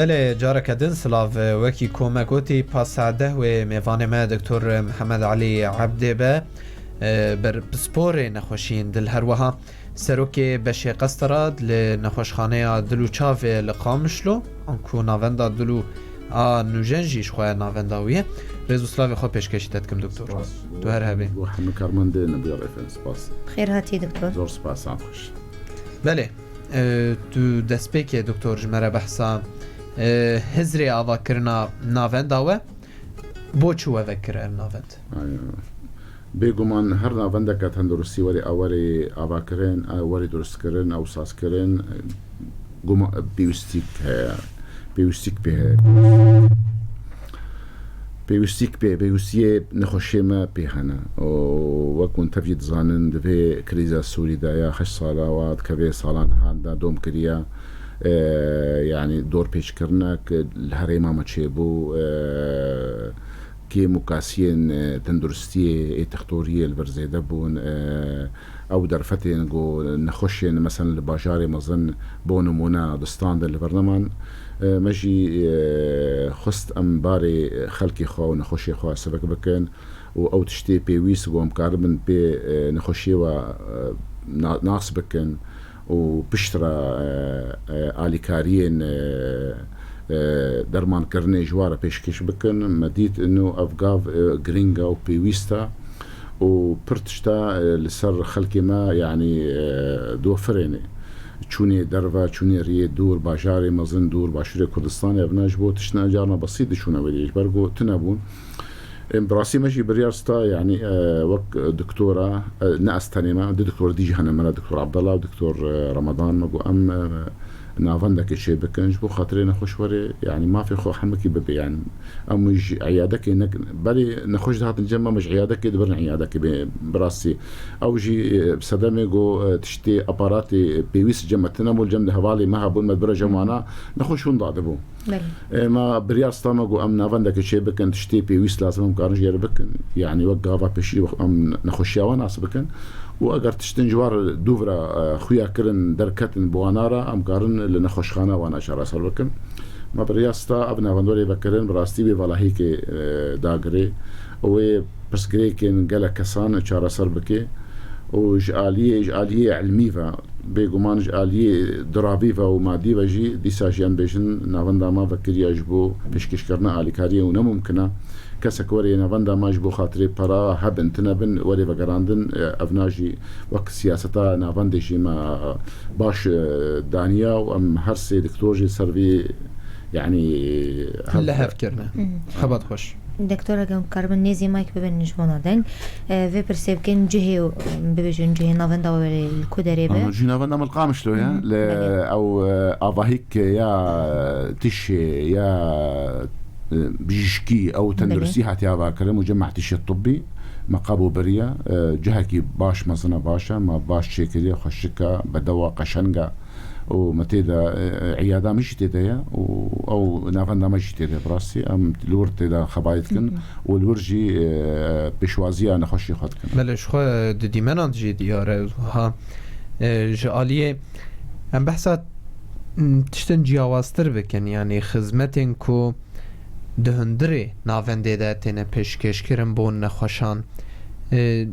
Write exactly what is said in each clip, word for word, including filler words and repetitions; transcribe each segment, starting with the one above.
Belê, careke din silav. Wekî ku me gotî, pasa deh wê mêvanê me Doktor Mihemed Elî Ebdê be, e, ber pisporê nexweşiyên dil, her wiha serokê beşê qestera li nexweşxaneya dil û çavê li Qamişlo, anku navenda dil û a nûjen jî ji xwe navenda wî ye. Rêz û silavê xwe pêşkêşî te dikim, Doktor. Spas. Tu her hebî. Bo hemû karmendê Nebîya F M spas. Xêr hatî, Doktor. Zor spas, saet xweş. Belê, e, tu destpêkê, Doktor, ji me re behsa, e, hizrê avakirina navenda we, bo çi we vekir ev navend? Aynen. Bêguman her navendeke tenduristî werê a werê avakirin, a werê durustkirin, ew sazkirin, e, guma-, pêwîstîk heye. Pêwîstîk pê heye. Pêwîstîk pê, pêwîstiyê nexweşiyê me pê hene. Û wek hûn tevî dizanin, di vê krîza Sûrî de ya heşt sala wa dikeve salan han de dom kiriye. E, yanî dorpêçkirinek li herêma me çêbû. E, kêm û kasiyên, e, tenduristiyê ê textoriyê li vir zêde bûn. E, ew derfetên ku nexweşên, meselen, li bajarê mezin, bo nimûne, di stan de li vir neman. E, me jî, e, xwest em barê xelkê xwe û nexweşê xwe sivik bikin û ew tiştê pêwîst ku em karibin pê, e, nexweşiyê we, e, na-, nas bikin û piştre, e, e, alîkariyên, e, e, dermankirinê ji wan re pêşkêş bikin. Me dît ino ev gav, e, girîng e û pêwîst e û pir tişta, e, li ser xelkê me, yanî, e, dofirêne. Çûnê derve, çûnê riyê dûr, bajarê mezin dûr, başûrê Kurdistanê, evna ji bo tiştine carna besît diçûne weriyê, ji ber ku tune bûn. Em, bi rastî me jî biryar sta, yanî, e, wek doktora, e, ne ez tenê me, du doktor dî jî hene me re, Doktor Abdallah û Doktor, e, Ramadan, me got em, e, navendekê çê bikin, ji bo xatirê nexweş werê, yanî mafê xwe hemikî bibe, yanî em wî ji eyadekê nekin. Berê nexweş dihatin cem me, me ji eyadekê dibirin eyadekê bê, bi rastî. Ew jî, e, bi sedemê got, e, tiştê aparatê pêwîst cem me tune bû, cem di hevalê me hebûn, me dibire cem wana, nexweş hûn dadibû. Belê. Ê, me biryar sta, me got em navendekê çê bikin, tiştê pêwîst lazim em karin jê re bikin. Yanî wek gava pêşî wek em nexweşiya wan nas bikin. Û eger tiştin ji wan re dûv re, e, xuya kirin, derketin bi wana re, em karin li nexweşxana wana çareser bikin. Me biryar sta ev navend werê vekirin, bi rastî wê valahîkê, e, dagirê. Wê pirsgirêkên gelek kesan çareser bike û ji aliyê, ji aliyê ilmî ve, bêguman ji aliyê diravî ve û madî ve jî dîsa jî em bêjin navenda me vekiriye ji bo pêşkêşkirina alîkariyê û ne mumkin e kesek were yê navenda me ji bo xatirê pera hebin, tune bin, were vegerandin. Ev na jî wek siyaseta navendê jî me baş, e, daniya û em her sê doktor jî ser vî, yanî, hev- Li hev kirine. Mhm. Xebat xweş. Doktor, eger em karibin nêzî mayk bibin ji bona deng, e, vê pirsê bikin, cihê, bibêjin cihê navenda we li ku derê be? Aha, cihê navenda me li Qamişlo ye. Mhm. Li Belê. Ew, e, avahîk ya tişê, ya, e, bijîşkî, ew Belê. Tenduristî hatiye avakirin, mucemma tişê tibbî, me qebû biriye, e, cihekî baş, mezin e, baş e, me baş çêkiriye, xweşik e, bedew e, qeşeng e. û me tê de, e, e, îyada min jî tê de ye û ew navenda me jî tê de. Bi rastî em li wir tê de xebayê dikin Hı hı. û li wir jî, e, pêşwaziya nexweşiyê xwe dikin. Belê, ji xwe di dîmenan de jî diyar e. Ha, e, ji aliyê em behsa, m, tiştên ciyawaztir bikin, yanî xizmetên ku di hundirê navendê de têne pêşkêşkirin bo nexweşan. E,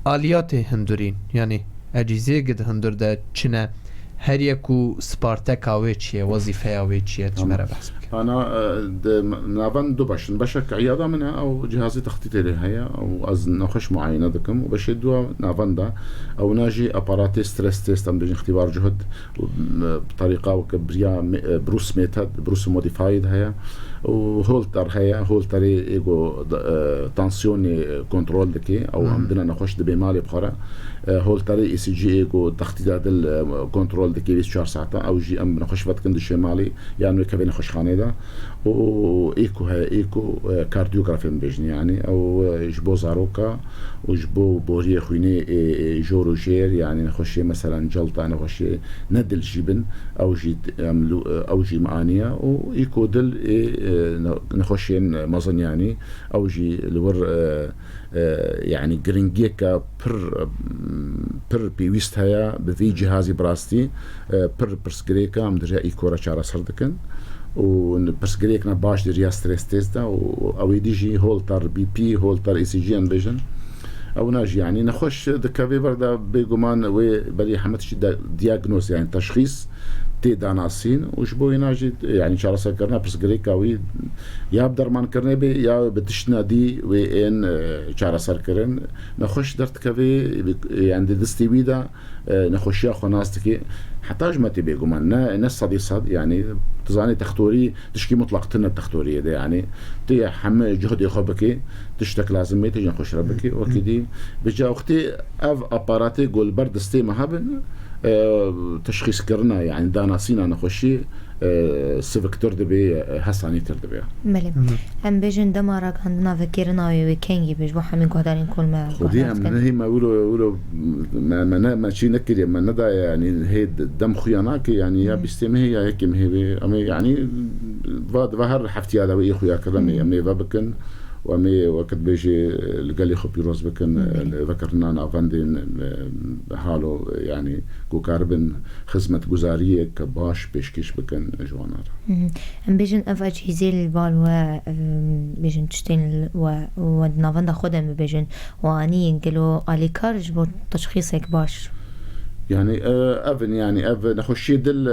aliyatê hundirîn, yanî ecîzêk di hundir de çi ne, her yek û sparteka wê çi ye, wezîfeya wê çi ye, tu me re Tamam. behs bike. Ana, e, di navend du beş in. Beşek îyada min e, ew cihazê textîtê lê heye, ew ez nexweş muayene dikim û beşê dua navenda, ew na jî aparatê stres test, em dibêjin îxtîbar cuhd, û, m, bi terîqa weke biriya me-, e, Bruce Method, Bruce Modified heye û Holter heye. Holterê ê ku, e, tansiyonê kontrol dike, ew Hı hı. em dine nexweş dibe malê bi xwe re. E, Holterê E C G ê ku textîta dil, e, kontrol dike vê çar saeta, ew jî em nexweş vedikin dişê malê, yan wê kevê nexweşxanê de. Û ê ku heye, ê ku, e, kardiyografê em bêjin, yanî ew, e, ji bo zaroka û ji bo boriyê xwînê ê, ê jor û jêr, yanî nexweşiyê, meselen, celta, nexweşiyê ne dil jî bin, ew jî em lu-, ew jî me aniye û î ku dil ê, e, ne-, nexweşiyên mezin, yanî ew jî li wir, e, e, yanî giringiyeke pir, pir pêwîst heye bi vî cihazî bi rastî, e, pir pirsgirêk e, em di riya î ku re çareser dikin. û pirsgirêkna baş di riya stres test de û ew ê dî jî Holter B P, Holter E C G em bêjin. Ew na jî, yanî nexweş dikeve vê ver de, bêguman wê berî hemî tiştî de diagnoz, yanî teşxîs tê danasîn û ji bo wêna jî, yanî çareserkirina pirsgirêka wî ya bi dermankirinê bê ya bi tiştina dî wê ên, e, çareserkirin. Nexweş derdikeve, yanî di destê wî de e, nexweşiya xwe nas dike. Heta ji me tê bêguman. Ne, ne sedî sed, yanî tu zanî textorî tişkî mutlaq tune textoriyê de, yanî tu yê hemî cuhdê xwe bikî, tiştek lazim bê, tu ji nexweş re bikî, wekî dî. Bi ca wextê ev aparatê ku li ber destê me hebin, e, teşxîskirina, yanî danasîna nexweşî, e, siviktir dibe, e, hesanîtir dibe. Belê. Em bêjin dema ragihandina vekirina wê, wê kengî be ji bo hemî guhdarên ku li me Xwedî guhdar em dikin? Nehê me wilo, wilo me, me ne, me çî nekiriye, me nedaye, yanî hê d-, dem xuya nake, yanî ya bîstê mehê ya yekê mehê be. Em ê, yanî va, va her heftiya de wê xuya kir, em ê, em ê ve bikin û em ê wekit bêjê li gelê xwe pîroz bikin, li vekirina navendên, e, halo, yanî ku karibin xizmetguzariyek baş pêşkêş bikin ji wana re. Em bêjin ev ecihîzê li bal we, em, bêjin tiştên li we, we di navenda xwe de em bibêjin, we anî gelo alîkar ji bo teşxîsek baş? Yanî, e, ev in, yanî ev nexweşiyê dil, e,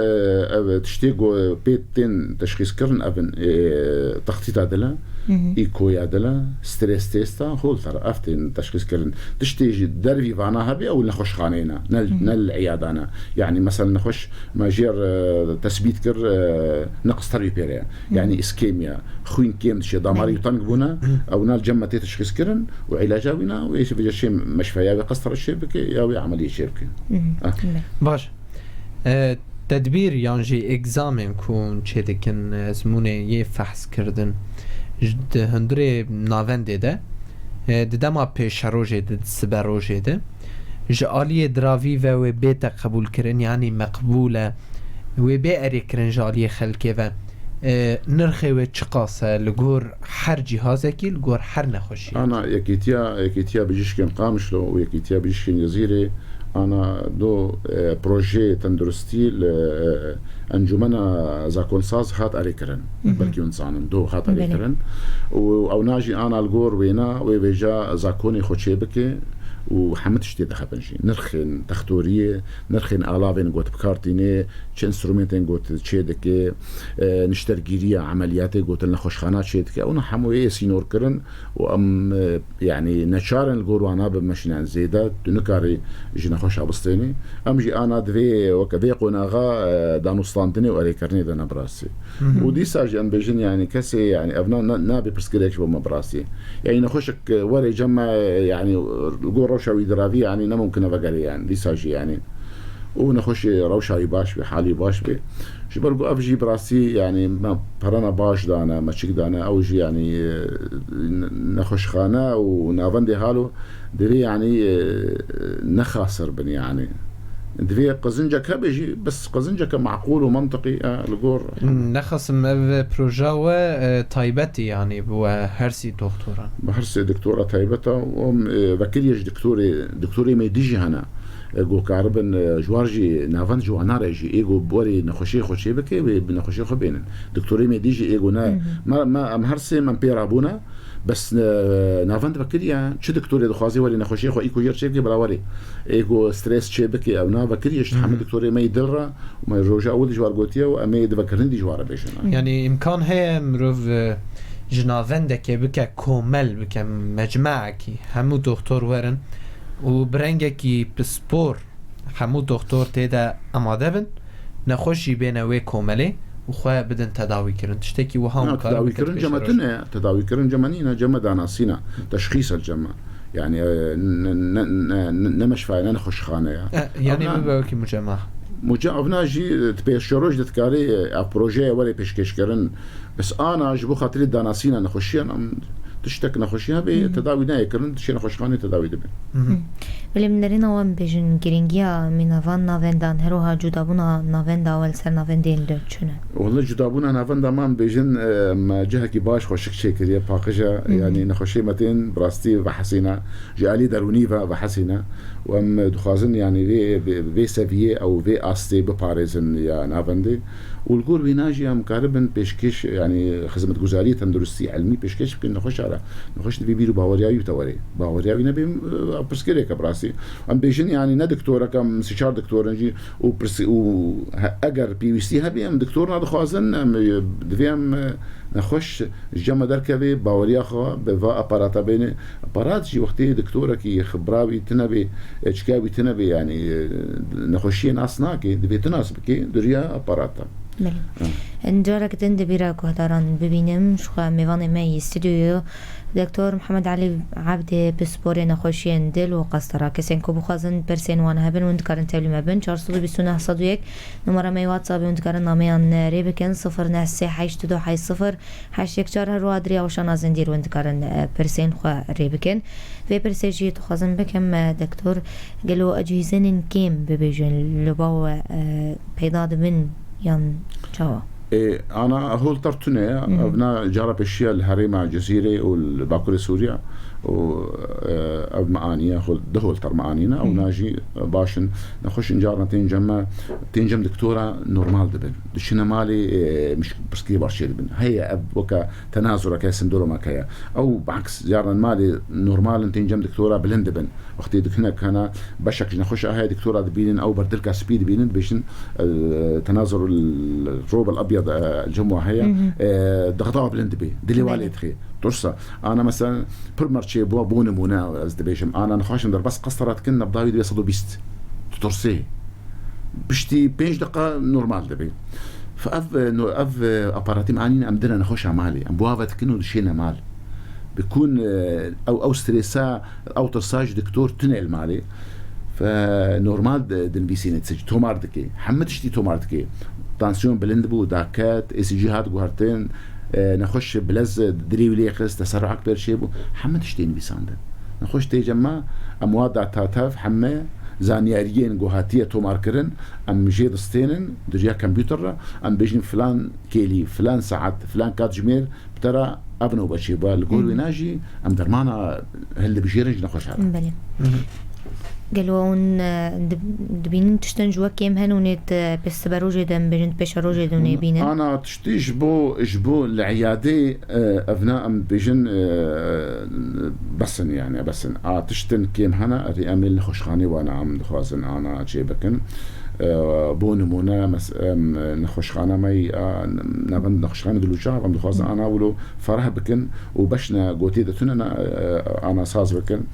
ev tiştê ku pê tên teşxîskirin, ev in, e, textîta dil e, îkoya dil e, stres testa, Holter, ev tên teşxîskirin. Tiştê ji dervî vana hebe ew nexweşxaneyê ne, ne, ne li eyada ne. Yanî mesela nexweş me jêr, e, tesbît kir, e, neqis tervî pêre ye. Yanî îskêmiya, xwîn kêm dişê, damarê wî teng bûne, ew na li cem me tê teşxîs kirin û îlaca wî na, wê vêca şê meşfe ya wê qestra çê bike ya wê emeliyê çê bike. Ah. Baş. E, tedbîr yan jî egzamên ku hûn çê dikin, ezmûnê yê fehs kirdin, ji, di hundirê navendê de, e, di dema pêşerojê de, di siberojê de, ji aliyê diravî ve wê bête qebûlkirin, yanî meqbûl e, wê bê erêkirin ji aliyê xelkê ve, e, nirxê wê çiqas e li gor her cîhazekî, li gor her nexweşiyekî? Ana Yekîtiya, Yekîtiya Bijîşkên Qamişlo û Yekîtiya Bijîşkên Cizîrê, ana do, e, projeyê tenduristî li, e, Encûmena Zakonsaz hat erêkirin. Belkî hûn dizanin, do hat erêkirin. Û ew na jî ana li gor wêna wê vêca zakonê xwe çê bike û hemî tiştê dihebin jî. Nirxên textoriyê, nirxên alavên got bi kar tînê, çi înstrumentên got çê dike, e, niştergîriya emeliyatê got li nexweşxana çê dike. Ew na hemû yê sînorkirin û em, e, yanî neçar in li gor wana bimeşînin zêde, tu nikarî ji nexweşa bistênî. Em jî ana divê weke vê qonaxa, e, danûstandinê û erêkirinê de ne bi rastî. Û dîsa jî em bêjin, yanî kesê, yanî ev na, na, nabe pirsgirêk ji bo me bi rastî. Yanî nexweşek, e, were cem me, e, yanî li gor rewşa wî diravî, yanî ne mumkin e vegerê, yanî dîsa jî, yanî û nexweşê rewşa wî baş be, halî baş be. Ji ber ku ev jî bi rastî, yanî me perana baş dane, me çik dane, ew jî, yanî, e, ne-, nexweşxane û navendê halo divê, yanî, e, ne xasir bin, yanî. Divê qezincek hebe jî, bes qezinceke meqûl û mentiqî, e, li gor. Nexasim ev proja we, e, taybet e, yanî bi we her sî doktoran? Bi her sê doktora taybet e, û, e, vekirî ye ji doktorê, doktorê me dî jî hene. E, ku karibin, e, ji war jî navend ji wana re jî, ê ku bi werê nexweşiyê xwe çê bike, wê bi nexweşiyê xwe bênin. Doktorê me dî jî ê ku ne, me, me, em her sê me pê rabûne, bes, e, navend vekiriye, çi doktorê dixwaze werê nexweşiyê xwe î ku jêr çê bike, bila werê. Ê ku stres çê bike, ew na vekiriye, ji hemî doktorê me yê dil re, û me roja ewil dî ji war gotiye û em ê di vekirinê dî ji war re bêjin. Yanî îmkan heye mirov, e, ji navendekê bike komel, bike mecmuekî, hemû doktor werin û bi rengekî pispor hemû doktor tê de amade bin, nexweş jî bêne wê komelê û xwe bidin tedawîkirin. Tiştekî wiha hûn karin bikin pêşeroj? Na, tedawîkirin cem me tune, tedawîkirin cem me nîne, cem me danasîn e, teşxîs e cem me. Yanî, e, ne, ne, ne, ne, ne meşfayê, ne nexweşxane ye. E, yanî bibe wekî mucema. Muce-, evna jî, e, di pêşeroj de dikarê, e, ev projeye were pêşkêşkirin. Bes ana ji bo xatirê danasîna nexweşiyan em tiştek nexweşî hebe, Hı hı. tedawî nayê kirin, dişê nexweşxanê tedawî dibe. Hı hı. Hı. Belê, min nerîna wan bêjin, girîngiya mînavan navendan, her wiha cudabûna navenda ewel ser navendên li çi ne? Wele cudabûna navenda, man bêjin, e, me cihekî baş xweşik çêkiriye, paqij e, Hı hı. yanî nexweşê me tên bi rastî vehesîne, ji alî derûnî ve vehesîne. Û em dixwazin, yanî vê, vê, vê seviyê ew vê astê biparêzin ya navendê. Û li gor wîna jî em karibin pêşkêş, yanî xizmetguzariyê tenduristî ilmî pêşkêş bikin nexweşa re. Nexweş divê bîr û baweriya wî bite werê. Baweriya wî nebe, e, pirsgirêk e bi rastî. Em bêjin, yanî ne diktorek, em sê çar diktor in jî û pirs-, û he-, eger pêwîstî hebe, em diktor nadixwazin, em, e, divê em, e, nexweş ji cem me derkeve, baweriya xwe bi va aparata bêne. Aparat jî wextê diktorekî xibra wî tune bê, e, çika wî tune bê, yanî, e, nexweşiyê nas nake, divê tu nas bikê, duriya aparata. Belê. Hı. Carek din di bîra guhdaran bibînim, ji xwe mêvanê me yê stûdyoyê, Doktor Mihemed Elî Ebdê, pisporê nexweşiyên dil û qestera. Kesên ku bixwazin pirsên wan hebin, hûn dikarin tevlî me bin. Çar sed û bîst û neh sed û yek numara me yê WhatsAppê, hûn dikarin nameyan rê bikin, sifir neh sê heşt du heşt sifir heşt yek çar, her wiha di riya weşana zindî re hûn dikarin, e, pirsên xwe rê bikin. Vê pirsê jî dixwazim bikim, e, doktor, gelo ecihîzên kêm bibêjin li ba we, e, peyda dibin yan çawa? Ê, ana hol ter tune ye. Hı hı. Ev na cara pêşiya li herêma Cizîrê û li Bakurê Sûriya û, e, ev me aniye, hol, du hol ter me anîne. Hı hı. Ew na jî baş in. Nexweşin carna tên cem me, tên cem doktora normal dibin. Diçine malê, e, miş-, pirsgirêk baş çêdibin. Heye ev weke tenazureke, sindromeke ye. Ew bi aks, carna malê normal in, tên cem doktora bilind dibin. Wextê di hinek hene beşek ji nexweşa heye, doktora dibînin, ew berdilka spî dibînin, dibêjin, e, tenazur el-, rob el-abyad, e, el-cem wa heye, Hı hı. e, dixda bilind dibê, dilê wa Belê. lê dixê. Dursa, ana mesela pir merçê bû, bû nimûne ez dibêjim. Ana nexweşin derbas qestera dikin, nebda wî dibe sed û bîst. Ditursê. Piştî pênc deqa normal dibe. Fe ev, e, no, ev, e, aparatî me anîne, em dine nexweşa malê. Em bi wa ve dikin û dişêne mal. Bikûn, e, ew, ew stresa, ew tirsa ji doktor tune li malê. Fe normal di-, dinivîsîne, ti-, tomar dike. Hemû tiştî tomar dike. Tansiyon bilind bû, daket, E C G hat guhertin, e, nexweş bilez, e, dilê wî lê xist, teserruak pêr çêbû. Hemû tiştê nivîsandin. Nexweş tê cem me, em wa da ta tev, hemû zanyariyên ku hatiye tomarkirin, em jê distênin, di riya kompûter re, em bêjin filan kêlî, filan saet, filan katjimêr, bi te re ev newbe çêbû. Li gor Hı hı. wêna jî em dermana hildibijêrin ji nexweşa re. Belê. Hı hı. Gelo hûn, e, dib-, dibînin tiştên ji we kêm hene, hûn ê di pêşsiberojê de, em bêjin, di pêşerojê de hûn ê bînin? Ana tiştî ji bo, ji bo li eyadê, e, evna em bêjin, e, besin, yani besin. A tiştin kêm hene, erê em ê li nexweşxanê wana em dixwazin ana çê bikin. E, bo nimûne, mes-, em, nexweşxane me, a, navend nexweşxane Dilûçax, em dixwazin Hı. ana wilo fereh bikin û beşne gotê de tune ne, e, ana saz bikin.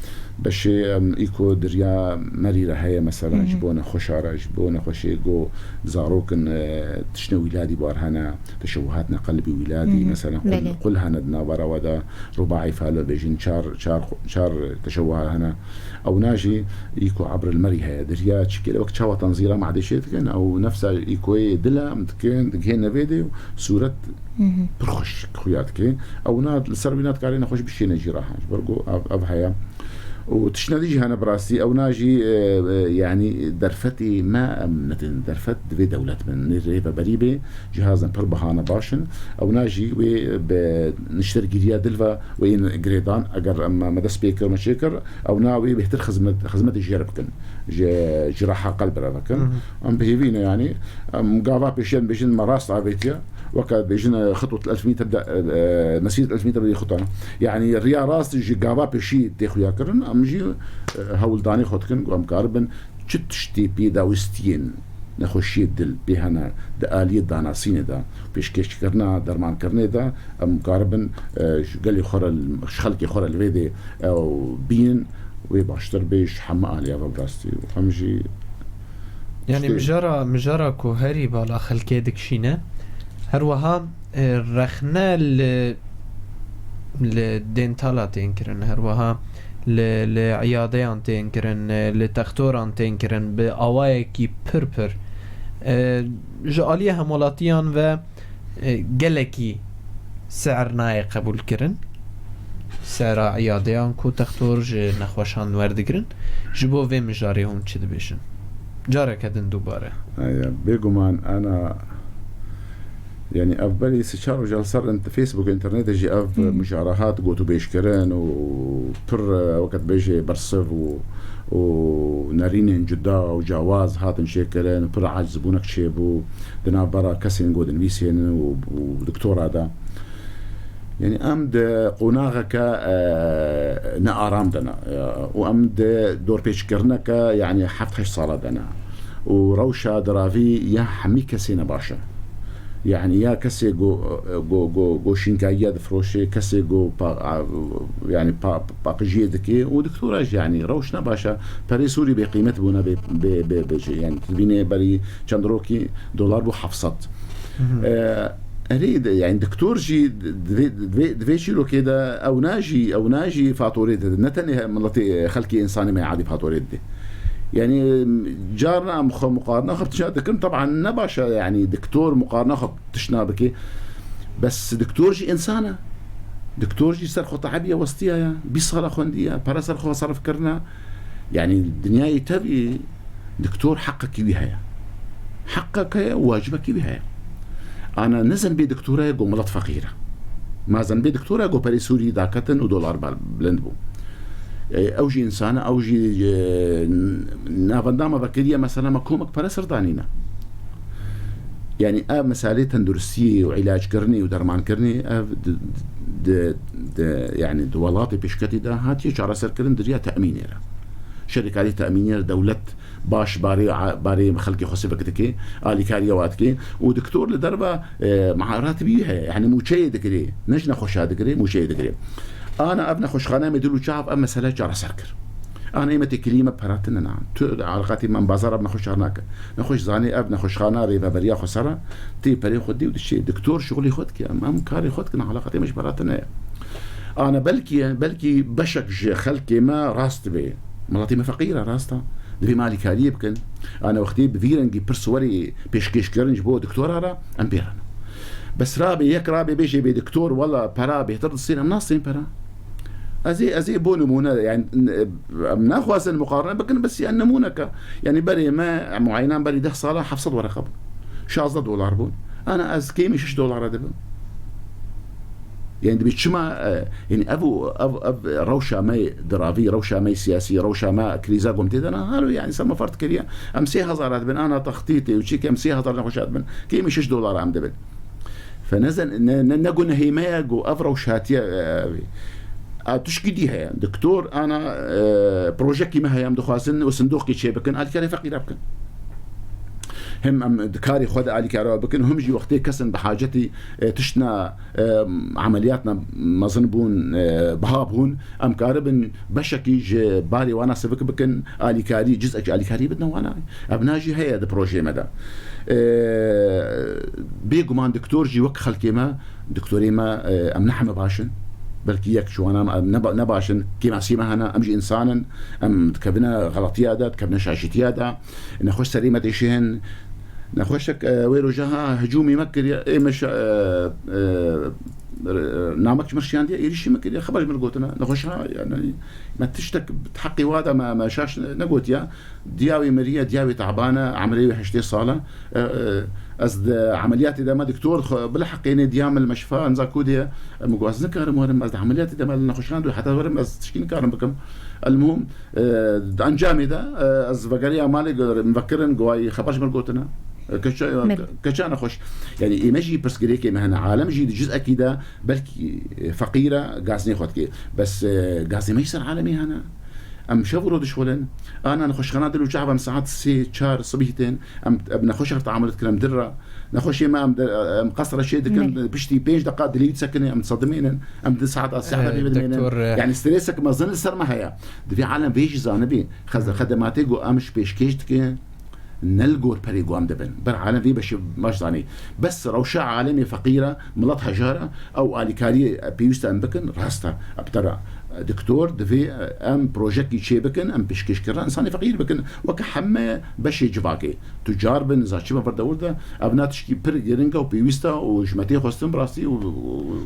Beşê, em, îko diriya merî re heye, mesela, Hı hı. ji bo nexweşa re, ji bo nexweşê go zarok in, e, tiştine wîladî bar hene, teşewuhatine qelbî wîladî, Hı hı. mesela, qul, Belê. qul hene di navbera we de, rubaî falo bêjin, çar, çar, çar teşewuha hene. Ewna jî îko ebril merî heye, diriya çikê wek çawa tanzîra madê çê dikin, ew nefsa îkoyê dil e, em dikin, digihê nevê de û sûret Hı hı. pir xweş xuya dike. Ewna li ser wîna dikarê nexweş bişêne jî rahan. Ji ber ku ev, ev heye. Û tiştine dî jî hene bi rastî. Ewna jî, e, e, yanî derfetê me em nedin. Derfet divê dewlet bin. Nê rêveberî bê. Cihazên pir bihane baş in. Ewna jî wê bi niştergiriya dil ve wê yên girêdan. Eger em, me dest pê kir, me çê kir, ewna wê bêhtir xizmet, xizmetê jê re bikin. Ji, ji raha qelb re bikin. Hı hı. Em bi hêvî ne yanî. Em gava pêşiyan bêjin me rast avêtiye. Weke bêjin, e, xitwet elf mî tebda, e, e, mesîret elf mî tebda xitwana. Yani riya rast ji gava pêşî tê xuya kirin, em jî, e, hewldanê xwe dikin ku em karibin çi tiştê pêdawistiyên nexweşiyê dil pê hene di aliyê danasînê de, pêşkêşkirina dermankirinê de, em karibin, e, ji gelê xwe re, ji xelkê xwe re li vê dê ew bînin, wê baştir bê ji hemû aliya ve bi rastî. Û em jî Yani tiştê mijara, mijara ku herî bala xelkê dikişîne, her wiha, e, rexne li, li dentala tên kirin, her wiha li, li iyadeyan tên kirin, e, li textoran tên kirin, bi awayekî pir pir. E, ji aliyê hemwelatiyan ve, e, gelekî si'r nayê qebûl kirin. Sera îyadeyan ku textor ji nexweşan werdigirin, ji bo vê mijarê hûn çi dibêjin? Careke din dubare. Aya, bêguman ana, yanî ev berî sê çar roja li ser int-, Facebook û înternetê jî ev Hmm. mijara hat gotûbêjkirin û pir, e, weke dibêjê bersiv û, û nerînên cuda û cawaz hatin çêkirin û pir acizbûnek çêbû di navbera kesên ku dinivîsên û, û doktora de. Yanî em di qonaxeke, e, nearam de ne, e, û em di dorpêçkirineke, yanî heft heşt sala de ne. Û rewşa diravî ya hemî kesê ne baş e. Yanî ya kesê go, go, go, go şînkayiya difiroşê, kesê go pa, a, yanî pa, paqijiyê dike û doktora jî yanî rewş ne baş e. Perê Sûrî bêqîmet bûne bê, bê, bê, bê, yanî tu dibînê berî çend rokî dolar bû heft sed. Mhm. E, Erê, de, yani doktor jî di vê, di vê, di vê çîrokê de ew najî, ew najî fatorê dide. Ne tenê miletê, xelkê, însanê me adî fatorê dide. Yani, carna em xwe muqarna xwe bi tişta dikin, teban ne baş e, yani doktor muqarna xwe bi tişta bike. Bes doktor jî însan e. Doktor jî ser xwe tebiye, westiya ya. Bîst sala xwendiye, pere ser xwe serf kirine. Yani dinyayê tevî Doktor heqekî wî heye. Heqek heye û wacibekî wî heye. Ana ne zenbê doktora ye ku milet feqîr e. Ma zenbê doktora ye ku perê Sûrî daketin û dolar bal-, bilind bû. E, ew jî însan e, ew jî, e, n-, navenda me vekiriye, mesela me komek pere ser danîne. Yani ev meselê tenduristiyê û îlackirinê û dermankirinê ev di, di, di, yani di welatê pêşketî de hatiye çareserkirin di riya te'mînê re. Şerîkarî te'mînê re dewlet baş barê, barê xelkê xwe sivik dike, alîkariya wa dike û doktor li derve, e, meha ratibî wî heye, yani mûçeyê digirê, ne ji nexweşa digirê, mûçeyê digirê. Ana ev nexweşxane me dil û çav ev mesele çareser kir. Ana ê me têkiliyê me pera tune ne. Tu eleqatê me bazara bi nexweşan nake. Nexweş zanê ev nexweşxana rêveberiya xwe ser e, tê perê xwe dê û diçê. Doktor şixulê xwe dike, em, em karê xwe dikin, eleqatê me ji pera tune ye. Ana belkî, belkî beşek ji xelkê me rast dibe. Miletê me feqîr e, rast e. Divê me alîkariyê bikin. Ana wextê bi vî rengî pirs werê pêşkêşkirin ji bo doktora re, em pê re ne. Bes rabe, yek rabe bêje bê doktor, wela pera bêhtir distên, em nastên pera. Ez ê, ez ê bo nimûne, yani, n-, em naxwazin muqarene bikin, bes yani nimûneke. Yani berê me, muayenan berî deh sala heft sed wereqe bû. Şazdeh dolar bûn. Ana ez kêmî şeş dolara dibim. Yani dibê çima, e, yani ev û, ev, ev rewşa me diravî, rewşa me siyasî, rewşa me krîza gom tê de ne, halo yani ser me fert kiriye. Em sê hezara dibin, ana textîtê û çîkê em sê hezar nexweşa dibin. Kêmî şeş dolara em dibin. Fe ne zen-, ne, ne, ne gunehê me ye, go ev rewş hatiye, e, a tişkî dî heye. Doktor, ana, e, projekî me heye, em dixwazin û sindoqî çê bikin, alîkarê feqîra bikin. Hem em di karê xwe de alîkara bikin, hem jî wextê kesin bi hacetî, e, tiştna, e, emeliyatna mezin bûn, e, biha bûn, em karibin beşekî ji barê wana sivik bikin, alîkarî, cizekî alîkarî bidin wana. Ev na jî heye di projeyê me de. E, bêguman doktor jî wek xelkê me, doktorê me, e, em ne heme baş in. Belkî yek ji wana em ne ba-, ne baş in. Kêmasî me hene, em jî însan in. Em dikevine xeletiya de, dikevine şaşîtiya de. Nexweş serê me têşihin. Nexweşek, e, wê roja ha hicûmî me kiriye. Ê me şa-, e, e, namek ji min şiyandiye, êrîşî me kiriye. Xeber ji min gotine. Nexweş ha, yani, me tiştek heqî wa de me, me şaş ne-, negotiye. Diya wî miriye, diya wî teban e, emrê wî heştê sal e. E, e, ez di emeliyatê de me doktor xwe bileheqînê, diya min li meşfa, enza ku diye, e, min got, ez nikarim werim, ez di emeliyatê de me li nexweşxane de heta werim, ez tişkî nikarim bikim. Elmuhim, e, di encamê de, e, ez vegeriya malê, got, min vekirin, got, wayî xeber ji min gotine. E, keça, Min. Keça nexweş. Yani, ê me jî pirsgirêkê me hene. Alem jî di cizekî de belkî, e, feqîr e, gaznê xwe dike. Bes, e, gaznê me jî ser alemê hene. Em şev û roj dişxulin. Ana nexweşxana dil û çav em saet sê çar sibîh tên. Em, em nexweşa re teamul dikin, em dil re. Nexweşê me em de, em qesra çê dikin, Ne. Piştî pênc deqa dilê wî disekine, em disedimênin. Em di saeta sê Eh, de bê bidimênin. Doktor, eh, Yani stresek mezin li ser me heye. Divê alem vê jî zanibî. Xez-, xedematê ku em ji pêşkêş dikin, ne li gor perê ku em dibin. Ber alem vê beşê baş zanî. Bes rewşa alemê feqîr e, milet hejar e, ew alîkariyê pêwîst e em bikin, rast e. Bi te re, doktor, divê em projekî çê bikin, em pêşkêşkirina însanê feqîr bikin. Weke heme beşê civakê. Tucar bin, za çi bin vir dewr de, ev na tişkî pir giring e û pêwîst e û ji me tê xwestin bi rastî û, û,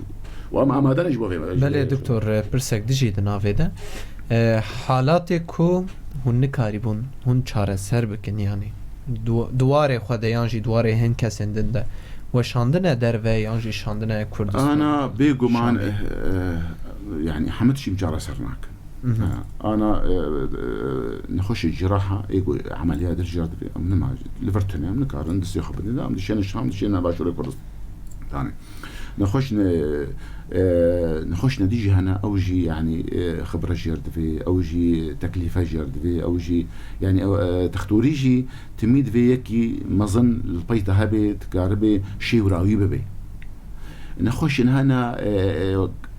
Û em amade ne ji bo vê. Belê doktor, pirsek dijî di navê de. E, halatê ku hûn nikarîbûn hûn çareser bikin, yanî du- di warê xwe de yan jî di warê hin kesên din de weşandine derve yan jî şandine Kurdistan? Ana bêguman, Şamê. Eh, eh, yanî hemû tişî em çareser nakin. Mhm. Ha, ana, eh, eh, nexweşê ciraha, ê ku emeliya dir jî ya divê, em nima li vir tune, em nikarin destê xwe bidin, em dişêne Şam, dişêne Başûrê Kurdistanê. Nexweş ne, e, nexweş ne dî jî hene, ew jî, yanî, e, xibre jêr divê, ew jî teklîfe jêr divê, ew jî, yanî, ew, e, textorî jî timî divê yekî mezin li pey te hebe, dikaribê şêwrawî bibe. Nexweşên hene, e, e,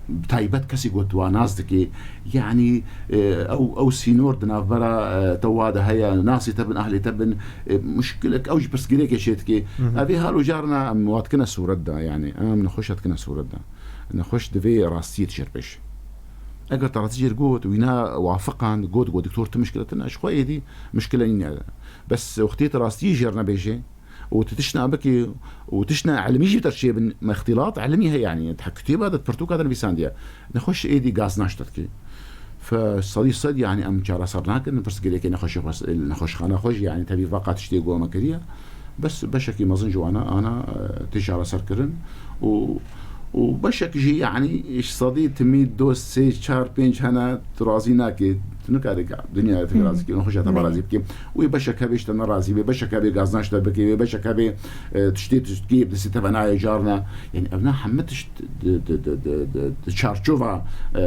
bi taybet kesî ku tu wan nas dikî, yanî, e, ew, ew sînor di navbera, e, te wa de heye, nasê te bin, ahlê te bin, e, muşkilek, ew jî pirsgirêkê çê dikê. Mhm. Ev ê halo carna em wa dikine sûret de, yanî em nexweşa dikine sûret de. Nexweş divê rastiyê dişêr pêş. Eger te rastî jêr got, wîna wafiqand, got, got, doktor, tu muşkile tune, ji xwe êdî muşkile nîne. Bes wextê tu rastiyê jêr nebêjê, û tu tiştna bikî û tiştna ilmî jî te çêbin, me îxtîlat ilmî heye, yanî te kitêba de, pirtûka de nivîsandiye. Nexweş êdî gaz naş te dikî. Fe sedî sed, yanî em çareser nakin, pirsgirêkê nexweşê xwe, nexweşxana xwe jî, yanî tevî vaqa tiştê ku me kiriye. Bes beşekî mezin ji wana ana, e, tê çareserkirin û, û beşek jî, yanî ji sedî timî du, sê, çar, pênc hene, tu razî nakê, tu nikarî ka dinyayê tu Hı hı. razî kî, nexweşa te Belê. razî bikî. Wê beşek hebê ji te nerazî bê, beşek hebê gazna ji te bikê, wê beşek hebê, e, tiştê tu dikî, bi destê te ve nayê carna. Yanî evna hemû tişt di, di, di, di, di, di çarçova, e,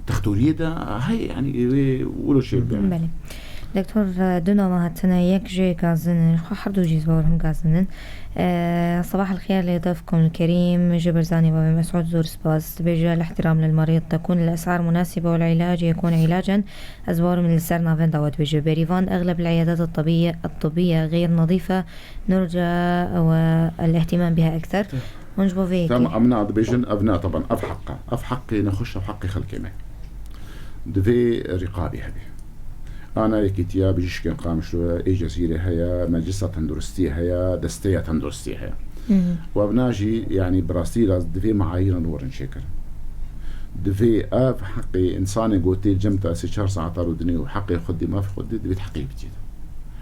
textoriyê de heye, yanî wê wilo çê bibe. Belê. Doktor, e, du name hatine, yek jê gazin in, xwe her du jî zor him gazin in. E, صباح الخير لضيفكم الكريم، جي برزاني بابي مسعود، زور سباس. دبيجي: الاحترام للمريض، تكون الأسعار مناسبة والعلاج يكون علاجا. Ez bawerim li ser navenda we dibêje. Bêrîvan: اغلب العيادات الطبية، الطبية غير نظيفة، نرجى والاهتمام بها أكثر. Hûn ji bo vê yekê. Tamam, em na dibêjin, ev ne, taban, ev heq e. Ev heqê nexweş, ev heqê xelkê me. Divê rîqabê hebe. Ana Yekîtiya Bijîşkên Qamişlo ye, ê Cezîrê heye, Meclisa Tenduristiyê heye, Desteya Tenduristiyê heye. Hı hı. Û ev na jî, yanî bi rastî re divê meayîran werin çêkirin. Divê ev heqê însanê ku tê cem te sê çar saeta rûdinê û heqê xwe dê, mafê xwe dê, divê heqê bidî.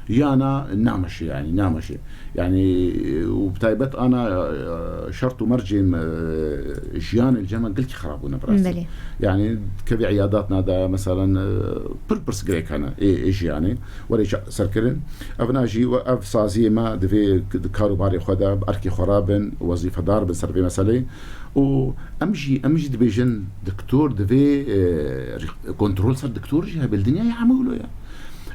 Ya na nameşe, yanî nameşe. Yanî, û bi taybet ana, e, şert û mercên, e, jiyanê li cem me gelkî xirab bûne bi rastî. Belê. Yanî kevê îyadatna de, meselen, e, pir pirsgirêk hene ê, ê jiyanê. Were çareserkirin. Ev na jî we ev saziyê me divê k-, di karûbarê xwe de, bi erkê xwe re bin, wezîfedar bin ser vê meseleyê. Û em jî, em jî dibêjin, doktor divê, e, rî-, kontrol ser doktor jî hebe, li dinyayê hemû wilo ye.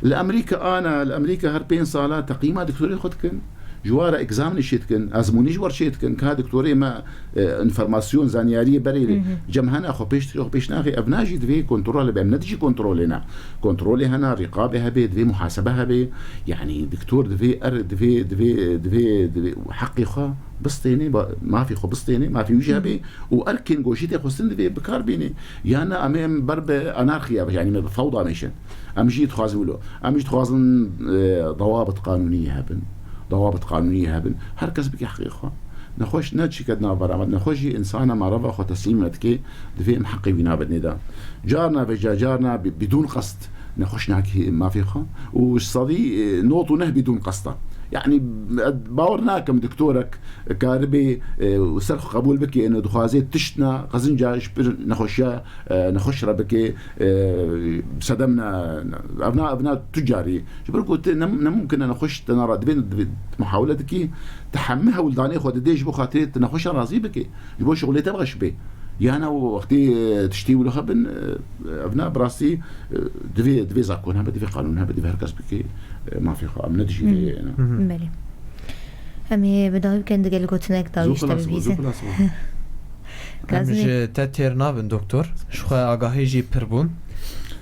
Li Amerîka ana, li Amerîka her pênc sala teqîma doktorê xwe dikin. Ji wa re egzamînê çê dikin, ezmûnî ji wa re çê dikin, ka doktorê me, e, înformasyon, zanyariyê berê Hı hı. cem hene, xwe pêş dikê, xwe pêş naxê, ev na jî divê kontrol be, em ne dijî kontrolê ne. Kontrolê hene, rîqabê hebe, divê muhasebe hebe. Yanî doktor divê er, divê, divê, divê, divê heqê xwe bistênê, ba-, mafê xwe bistênê, mafê wî jî Hı hı. hebe û erkên ku jî tê xwestin divê bi kar bînê. Ya ne em ê em ber bi anarxiya, yanî me bi fewda mêşin. Em jî dixwazin wilo. Em jî dixwazin, e, dawabit qanûnî hebin. Dawabit qanûnî hebin. Her kes bike heqê xwe. Nexweş ne çîke di navbera me. Nexweş jî însana marava xwe teslîm me dike, divê em heqê wî nabidinê de. Carna vêca, carna bi-, bidûn qest nexweş nake mafê xwe. Û ji sedî, e, nod û neh bidûn qest e. Yanî, e, bawer nakim doktorek karibê, e, û ser xwe qebûl bike, eno dixwaze tiştna qezinca ji pir nexweşiya, e, nexweş re bike, e, sedem ne, ne, ev na, ev na tu carî. Ji ber ku tu ne, ne mumkin e nexweş te nara, divê, divê muhawele dikî, tu hemî hewldanê xwe didê ji bo xatirê tu nexweşa razî bike. Ji bo şixulê te baş bê. Yana û wextê, e, tiştî wilo hebin, e, ev na bi rastî, e, divê, divê zakon hebe, divê qanûn hebe, divê her kes bike, e, mafê xwe. Em ne dijî vê Hı hı. yê ne. Hı hı. Belê. Em ê bi dawî bikin, digel gotinek dawî Zû ji te xilas bû, zû bibîzin. xilas bû. Em Gazî. ji te têr nabin, doktor. Ji xwe agahî jî pir bûn.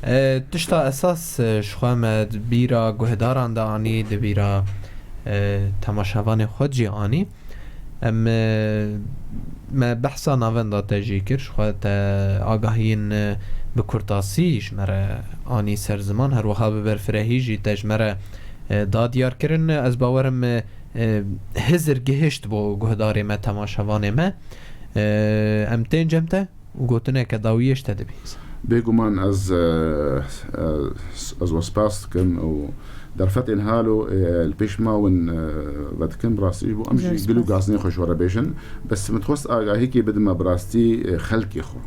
E, tişta esas, e, ji xwe me di bîra guhdaran de anî, di bîra, e, temaşevanê xwe jî anî. Em, e, me behsa navenda te jî kir, ji xwe te agahiyên, e, bi kurtasî ji me re anî ser ziman, her wiha bi berfirehî jî te ji me re, e, da diyar kirin. Ez bawerim, e, e, hizir gihişt bo guhdarê me, temaşevanê me. Em tên cem te û gotineke dawiyê ji te dibihîzin. Bêguman ez, e, e, ez we spas dikim û derfetên halo, e, li pêş mawin, e, vedikim, bi rastî ji bo em jî gil û gazinên xwe ji we re bêjin. Bes min dixwest agahîkê bidime bi rastî, e, xelkê xwe.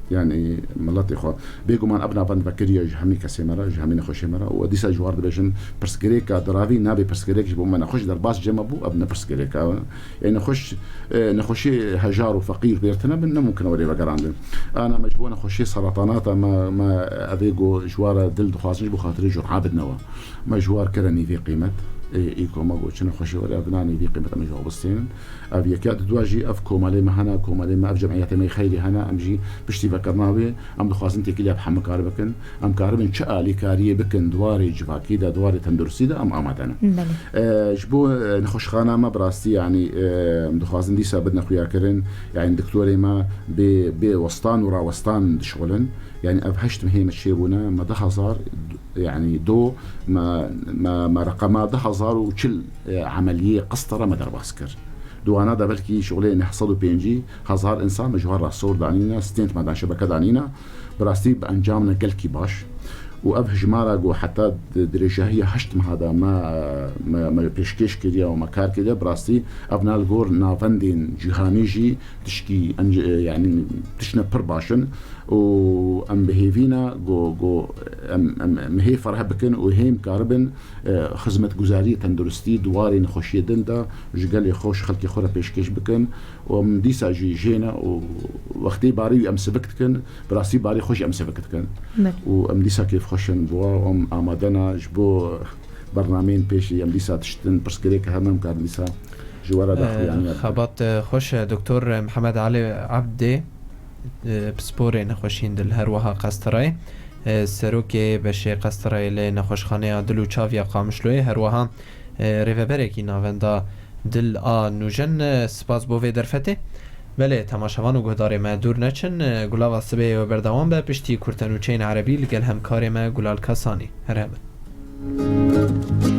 Yanî miletê xwe. Bêguman ev navend vekiriye ji hemî kesê me re, ji hemî nexweşê me re û dîsa ji war dibêjin pirsgirêka diravî nabe pirsgirêk ji bo me nexweş derbas cem me bû, ev ne pirsgirêka. Ê nexweş, e, nexweşê hejar û feqîr bêr tune bin, ne mumkin e were vegerandin. Ana me ji bo nexweşê seratanata me, me evê ku ji wa re dil dixwazin ji bo xatirê jur'a bidine we. Me ji war kire nîvê qîmet, ê, î koma ku çi nexweşê were, ev na nîvê qîmet em ji wa bistênin. Ev yeke, di dua jî ev komelê me hene, komelê me, ev cemiyetê me yê xeyrî hene, em jî piştî vekirina wê, em dixwazin têkiliya bi hemikar bikin. Em karibin çi alîkariyê bikin di warê civakî de, di warê tenduristî de em amade ne. Belê. E, ji bo, e, nexweşxana me bi rastî, yanî, e, em dixwazin dîsa bidine xuyakirin, yanî doktorê me bê, bê westan û rawestan dişixulin. Yanî ev heşt mehê me çêbûne, me du hezar, yanî do, me, me, me reqema du hezar û çil, e, emeliyê qistara me derbas kir. Di wana de belkî şixulê neh sed û pêncî hezar însan me ji war rasor danîne, stent me dan şebeke danîne. Bi rastî bi encamine gelkî baş. Û ev hijmara ku heta di dirêjahiya heşt meha de me, me, me pêşkêş kiriye û me kar kiriye, bi rastî ev na li gor navendên cîhanî jî tişkî ence-, yanî tiştine pir baş in. Û em bi hêvî ne ku, ku em, em, em hê fereh bikin û hêm karibin, e, xizmetguzariyê tenduristî di warê nexweşiyê din de ji gelê xwe, ji xelkê xwe re pêşkêş bikin. Û em dîsa jî jê ne û wextê barî wî em sivik dikin, bi rastî barî xwe jî em sivik dikin. Belê. Û em dîsa kêfxweş in bi wa û em amade ne ji bo bernameyên pêşî, em dîsa tiştin pirsgirêk hene, em karin dîsa ji we re daxuyanî. Xebat, e, xweş, e, Doktor Mihemed Elî Ebdê, e, pisporê nexweşiyên dil, her wiha qestirayê, e, serokê beşê qestirayê lê nexweşxaneya dil û çav ya Qamişloyê, her wiha, e, rêveberekî navenda dil a nûjen, e, spas bo vê derfetê. Belê, temaşevan û guhdarê me dûr neçin, e, Gulava Sibê we berdewam be, piştî kurtenûçeyên erebî li gel hemkarê me Gulal Kasanî. Here bin.